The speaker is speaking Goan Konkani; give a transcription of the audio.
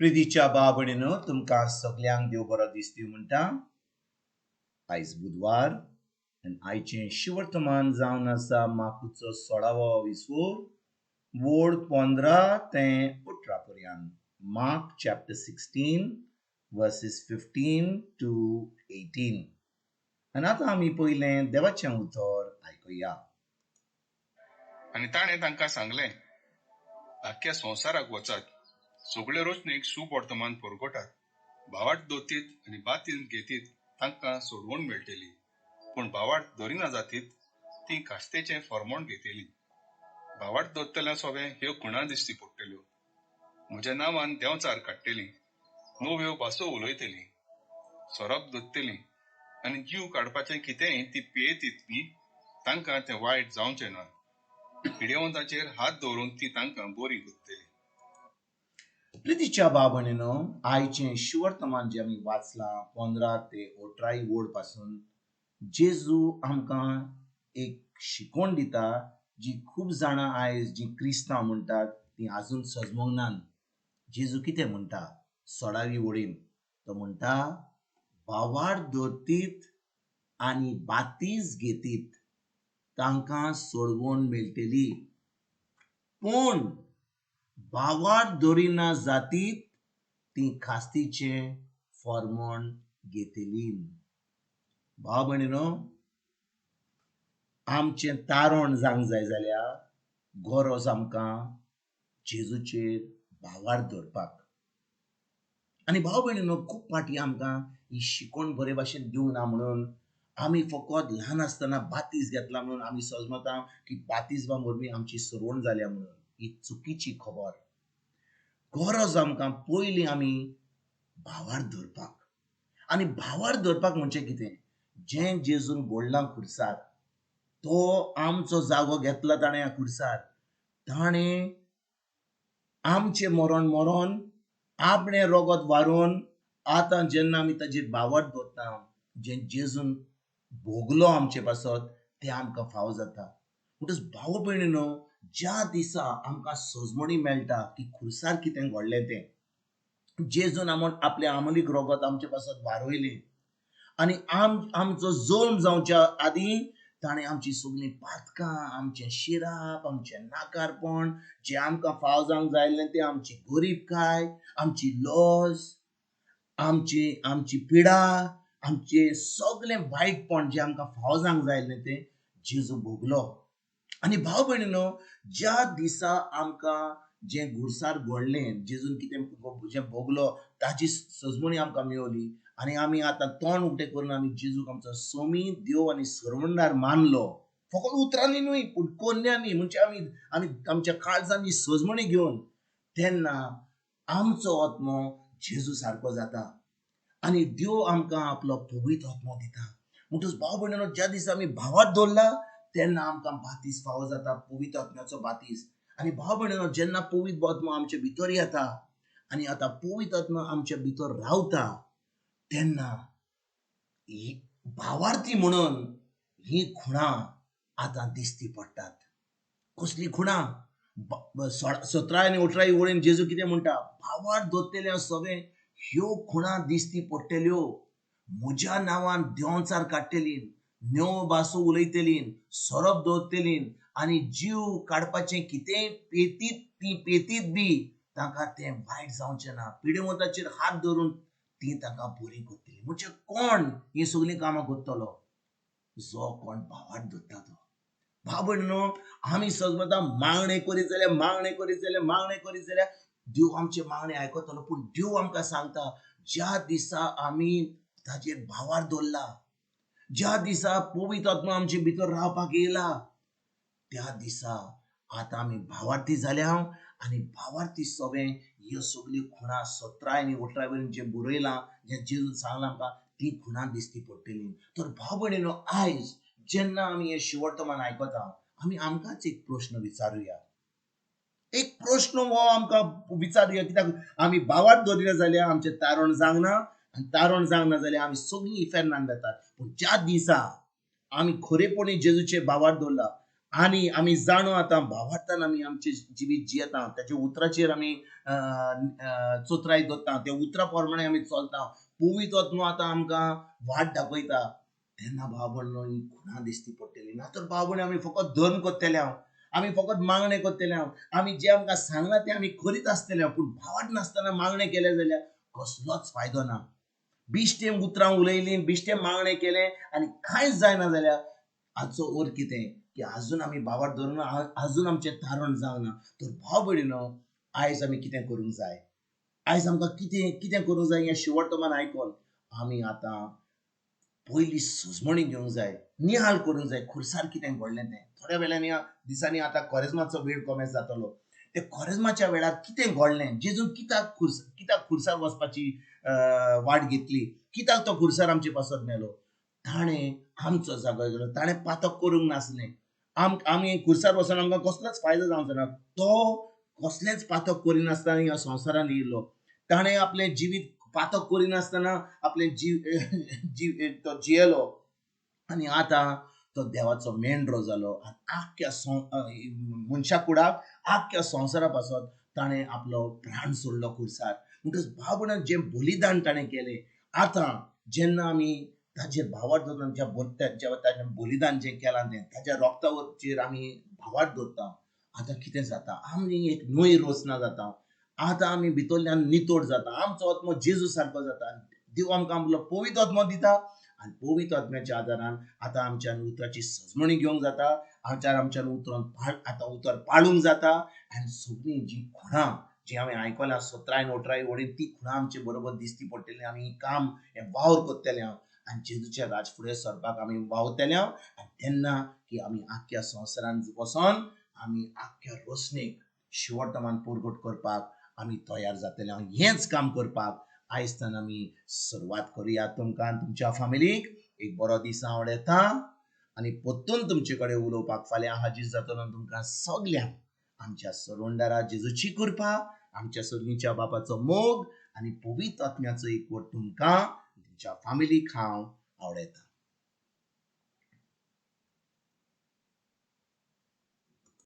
प्रितीच्या भाव भयणीनो, तुमकां सगल्यांक देव बरो दीस दिवं म्हणटा. आयज बुधवार आनी आयचें शिवर्तमान जावन आसा मार्कुचो सोळावो विसवोर, वोड 15 ते 18 पर्यंत. Mark chapter 16 verses 15 to 18. आनी आतां आमी पयलें देवाचें उतर आयकुया. आनी ताणें तांकां सांगलें, आख्ख्या संवसाराक वचात, सगळे रचणेक सुवर्तमान परगटात. भावार्त दवरतीत आनी बातीन घेतीत तांकां सोडवण मेळटली, पूण भावार्त धरिना जातीत तीं कास्तेचें फर्मोण घेतली. भावार्त दवरतल्या सोबें ह्यो खुणा दिश्टी पडटल्यो. म्हज्या नांवान देंवचार काडटलीं, नव्यो भासो उलयतलीं, सोरोप धरतलीं आनी जीव काडपाचें कितेंय ती पियेतीत बी तांकां तें वायट जावचें ना. पिडेवंताचेर हात दवरून ती तांकां बरी करतली. प्रितीच्या भाव भयणीनो, आयचें शिवर्तमान जें आमी वाचलां 15 ते 18 वोड पासून, जेजू आमकां एक शिकवण दिता जी खूब जाणां आयज जीं क्रिस्तांव म्हणटात तीं आजून सजमोंक नात. जेजू कितें म्हणटा 16वी वोडीन? तो म्हणटा, भावार्त दवरतीत आनी बातीस घेतीत तांकां सोडवण मेळटली, पूण भावार्त दवरिना जातीत ती खास्तीचें फॉर्मोण घेतली. भाव भयणीनो, आमचें तारण जावंक जाय जाल्यार गरज आमकां जेजूचेर भावार्त दवरपाक. आनी भाव भयणीनो, खूब फावटी आमकां ही शिकवण बरे भाशेन दिवंक ना म्हणून आमी फकत ल्हान आसतना बातीस घेतला म्हणून आमी समजता की बातीसमा वरवीं आमची सरवण जाल्या म्हणून. ही चुकीची खबर. गरज आमकां पयलीं आमी भावार्त धरपाक. आनी भावार्त धरपाक म्हणजे कितें? जें जेजून घडलां खुर्सार, तो आमचो जागो घेतला ताणें ह्या खुर्सार. ताणें आमचें मरण मरोन आपणें रगत वारोवन आतां जेन्ना आमी ताजेर भावार्त दवरता, जें जेजून भोगलो आमचे पासत तें आमकां फावो जाता. म्हणटच भाव भयणीनो, ज्या दिसा आमकां सजमणी मेळटा की खुर्सार कितें घडलें तें, जेजून आपलें आमलीक रगत आमचे पासत वारयलें आनी आमचो जल्म जावच्या आदीं ताणें आमची सगळीं पातकां, आमचें शिराप, आमचें नाकारपण, जें आमकां फाव जावंक जाय आसलें तें, आमची गरीबकाय, आमची लॉस, आमची पिडा, आमचें सगळें वायटपण जें आमकां फाव जावंक जाय आसलें तें जेजू भोगलो. आनी भाव भयणीनो, ज्या दिसा आमकां जें गुरसार घडलें, जेजून कितें जें भोगलो ताजी सजमणी आमकां मेवली आनी आमी आतां तोंड उक्तें करून आमी जेजूक आमचो सोमी देव आनी सरवणदार मानलो, फकत उतरांनी न्हय पूण कोन्यांनी, म्हणजे आमी आमी आमच्या काळजांनी सजमणी घेवन, तेन्ना आमचो आत्मो जेजू सारको जाता आनी देव आमकां आपलो पवित्र आत्मो दिता. म्हणटच भाव भयणीनो, ज्या दिसा आमी भावार्त दवरला तेन्ना आमकां बातीस फावो जाता, पवित्र आत्म्याचो बातीस. आनी भाव भयणीनो, जेन्ना पवित्र आत्मो आमचे भितर येता आनी आतां पवित्र आत्मो आमच्या भितर रावता, तेन्ना ही भावार्थी म्हणून ही खुणां आतां दिसती पडटात. कसली खुणां? 17 आनी 18 वळीन जेजू कितें म्हणटा? भावार्त दवरतल्या सगळें ह्यो खुणां दिसती पडटल्यो. म्हज्या नांवान देंवचार काडटली, नव्यो भासो उलयतली, सोरोप दवरतली आनी जीव काडपाचें कितेंय पेतीत ती पेतीत बी तांकां तें वायट जावचें ना. पिडेवंताचेर हात धरून ती तांकां बरी करतली. म्हणजे कोण हीं सगळीं कामां करतलो? जो कोण भावार्त धरता तो. भाव भयणीनो, आमी सजमता मागणें करीत जाल्यार, मागणें करीत जाल्यार, मागणें करीत जाल्यार देव आमचें मागणें आयकतलो. पूण देव आमकां सांगता, ज्या दिसा आमी ताजेर भावार्त दवरला, ज्या दिसा पवित्र आत्मा आमचे भितर रावपाक येयला, त्या दिसा आतां आमी भावार्थी जाल्या आनी भावार्थी सगळें ह्यो सगल्यो खुणां 17 आनी 18 वयल्यान जें बरयलां, जें जेजून सांगलां आमकां, ती खुणां दिसती पडटली. तर भाव भयणीनो, आयज जेन्ना आमी हें शिवर्तमान आयकता, आमी आमकांच एक प्रश्न विचारुया. एक प्रश्न हो आमकां विचारुया, कित्याक आमी भावार्त दवरिना जाल्यार आमचें तारण जावंक ना आनी तारण जावंक ना जाल्यार आमी सगळीं इफेर्नान वेतात. पूण ज्या दिसा आमी खरेपणी जेजूचेर भावार्त दवरला, आनी आमी जाणो आतां भावार्थान आमी आमचें जिवीत जियेता, ताच्या उतराचेर आमी चोत्राय दवरता, त्या उतरा प्रमाणे आमी चलता. पवित्र आत्मो आतां आमकां वाट दाखयता. तेन्ना भाव भयणीनो ही खुणां दिसती पडटली. ना तर भाव भयणी आमी फकत धर्म करतले हांव, आमी फकत मागणें करतले हांव, आमी जें आमकां सांगलां तें आमी करीत आसतले हांव, पूण भावार्थ नासतना मागणें केलें जाल्यार कसलोच फायदो ना. बेश्टें उतरां उलयलीं, बेश्टें मागणें केलें आनी कांयच जायना जाल्यार हाचो अर्थ कितें की आजून आमी भावार्थ धरून आजून आमचें तारण जावंक ना. तर भाव भयणीनो आयज आमी कितें करूंक जाय, आयज आमकां कितें कितें करूंक जाय हें शिवोर्तमान आयकोन आमी आतां पयली सजमणी घेवंक जाय, निहाल करूंक जाय खुर्सार कितें घडलें तें. थोड्या वेळांनी दिसांनी आतां कोरेज्माचो वेळ कमेस जातलो. ते कोरेज्माच्या वेळार कितें घडलें, जेजून कित्याक कित्याक खुर्सार वचपाची वाट घेतली, कित्याक तो खुर्सार आमचे पासत मेलो. ताणें आमचो जागो घेतलो, ताणें पातक करूंक नासलें. आमी खुर्सार वचून आमकां कसलोच फायदो जावचो ना. तो कसलेंच पातक करिनासतना ह्या संवसारांत येयलो. ताणें आपलें जिवीत पातक करिनासतना आपलें जीव जीव तो जियेलो आनी आतां तो देवाचो मेंढरो जालो आनी आख्ख्या मनशा कुडाक आख्ख्या संवसारा पासत ताणें आपलो प्राण सोडलो खुर्सार. म्हणटकच भाव भयणां जें बलिदान ताणें केलें, आतां जेन्ना आमी ताजेर भावार्थ दवरता, ताजें बलिदान जें केलां तें ताज्या रोगताचेर आमी भावार्थ दवरता, आतां कितें जाता, आमी एक नवी रचना जाता. आतां आमी भितरल्यान नितोड जाता, आमचो आत्मो जेजू सारको जाता. देव आमकां आपलो पवित्र आत्मो दिता आनी पवित्र आत्म्याच्या आदारान आतां आमच्यान उतराची सजमणी घेवंक जाता, आमच्यान उतरान आतां उतर पाळूंक जाता. आनी सगळीं जीं खुणां जीं हांवें आयकलां 17 18 वडीन, ती खुणां आमचे बरोबर दिसती पडटली. आमी काम हें वावर करतले हांव आनी जेजूच्या राज फुडें सरपाक आमी वावतले हांव. आनी तेन्ना की आमी आख्ख्या संवसारान वचोन आमी आख्ख्या रोसणेक शिवोर्तमान परगट करपाक आमी तयार जातले. हांव हेंच काम करपाक आयजतान आमी सुरवात करुया. तुमकां तुमच्या फामिलीक एक बरो दीस आवडटा आनी परतून तुमचे कडेन उलोवपाक फाल्यां हाजीर जातलो. तुमकां सगल्यांक आमच्या सरोंडारा जेजूची कृपा, आमच्या सर्गीच्या बापाचो मोग आनी पवित्र आत्म्याचो एकवट तुमकां तुमच्या फामिलीक हांव आवडटा.